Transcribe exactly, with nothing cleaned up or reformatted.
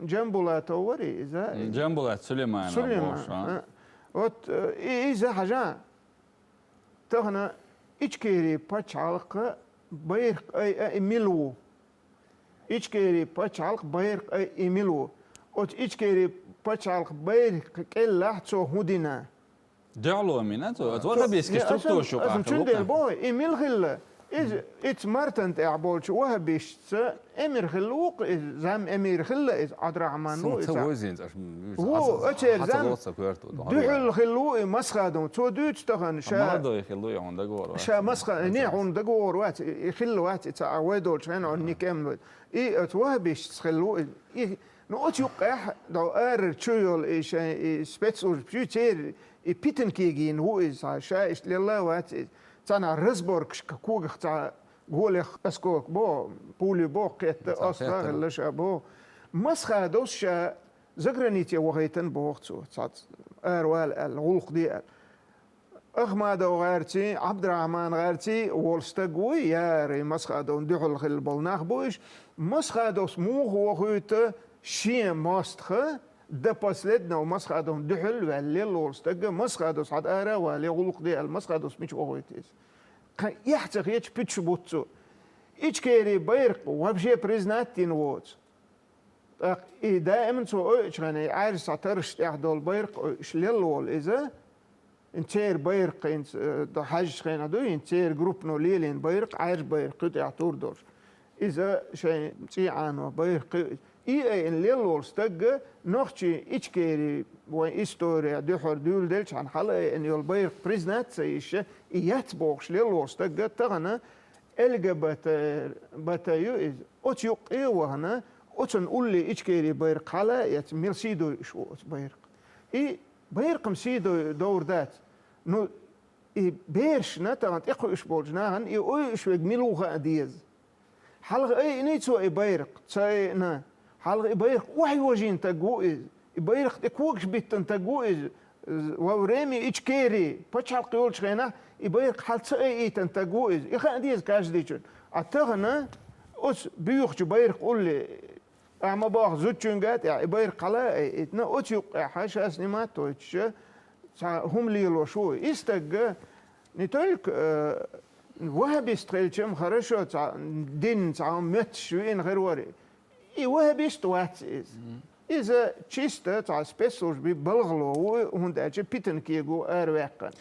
Джамбулатов вар иза? Джамбулат Сулейманов Сулейман, бохуш, а? А. Вот, э, и, иза хьажа. Тахана Ичкери пачхьалкха байракъ айа и мила ву? Ичкери пачхьалкха байракъ айа и мила ву? Оцу Ичкери пачхьалкха байракъ кӀеллахь цо хӀун дина? Дуьхьало мина цо? Оцу ваххабистский структура шу аса къахьа чуьнделла боху, и мила хилла? Иза, ица Мартан тӀехь болчу ваххабистца эмир хилла ву-кх иза, зам эмир хилла иза, Ӏабдурахьман ву иза. Ву, оцеран зам дуьхьал хилла ву и Масхадов. Цо дуьйцу тахана ша. Молодой хилла ву и, хьуна дагавор вац. Ша Масха-, не, хьуна дагавор вац, и, и хилла вац, и ца а вай долчу хенахь хьуна никем вай. И оцу ваххабистца хилла ву и. И, ну, оцу юккъехь, дов арара чу йолу и шайн, и спецслужба чу церан и питанке гийна ву иза, ша иштта лелла вац иза. Цхьана разборкашка когах цхьа голех осколок бо, пули бо, кхетта, оста хилла ша бо. Масхадовс ша загранице вахийтина боху цо, цхьацца аравала аьлла, гӀуллакх де аьлла. Ахмадов гӀарций, Ӏабдурахьман гӀарций волу стаг вуй, яра и Масхадовна дуьхьал хилла болу нах бу уьш. Масхадовс муха вохуьйту шен мостагӀа, до последнего Масхадовна дуьхьал ваьлла лелла волу стаг, Масхадовс хьада ара а вале, гӀуллакх де аьлла, Масхадовс мича вохуьйту иза? Кхин эхь ца хеташ пуьтуш бу цо. Ичкери байракъ вообще признать дина воцу. ТӀаккха и даиман цо ойучу хенахь, и Ӏаьржа цхьа тарраш тӀехь долу байракъ ойуш лелла волу иза, хӀинца церан байракъ, хӀинца, э, хьаьжчу хенахь ду, хӀинца церан группано лелийна байракъ, Ӏаьржа байракъ кху тӀехь тур долуш. Иза шайн цӀий Ӏано байракъ кхуьу иза. И айина лелла волу стагга нохчий Ичкери вайн история дуьхьара дуьйладелчхьана хьала айина йолу байракъ признать ца йиш, и яц бохуш лелла волу стагга тахана Л Г Б Т, Б Т ю иза. Оцу юккъе а вахана, оцунна улле Ичкери байракъ хьала а эцна, мила сий дойуш ву оцу байракъ. И байракъ-м сий дой-, довр дац. Ну, и берашна, тахана тӀекхуьуш болчу нахана, и ойуш верг мила ву хаа деза. Хьалха айиний цо и байракъ? Ца айина. Хьалха и байракъ охьайожийна таг ву иза. И байракъ тӀе когаш биттина таг ву иза. Во время Ичкери пачхьалкх йолчу хенахь и байракъ хьал ца айийтина таг ву иза. И хаа деза каждыйчунна. А тахана оцу буьйхучу байракъ улле, ахьа ма боху зудчуьнга а тӀехь, и байракъ хьала а айийтина, оцу юккъехь ша снимать тойтуш, цхьа хӀума лелош ву. И стагга не только, э, ваххабист хилча-м хорошо, цхьа динна цхьа хӀума моьттуш веана хир вара. И ваххабист вац иза. Иза чисто цхьа спецслужбин балхало ву, хӀунда аьлча питана кегу араваьккхина.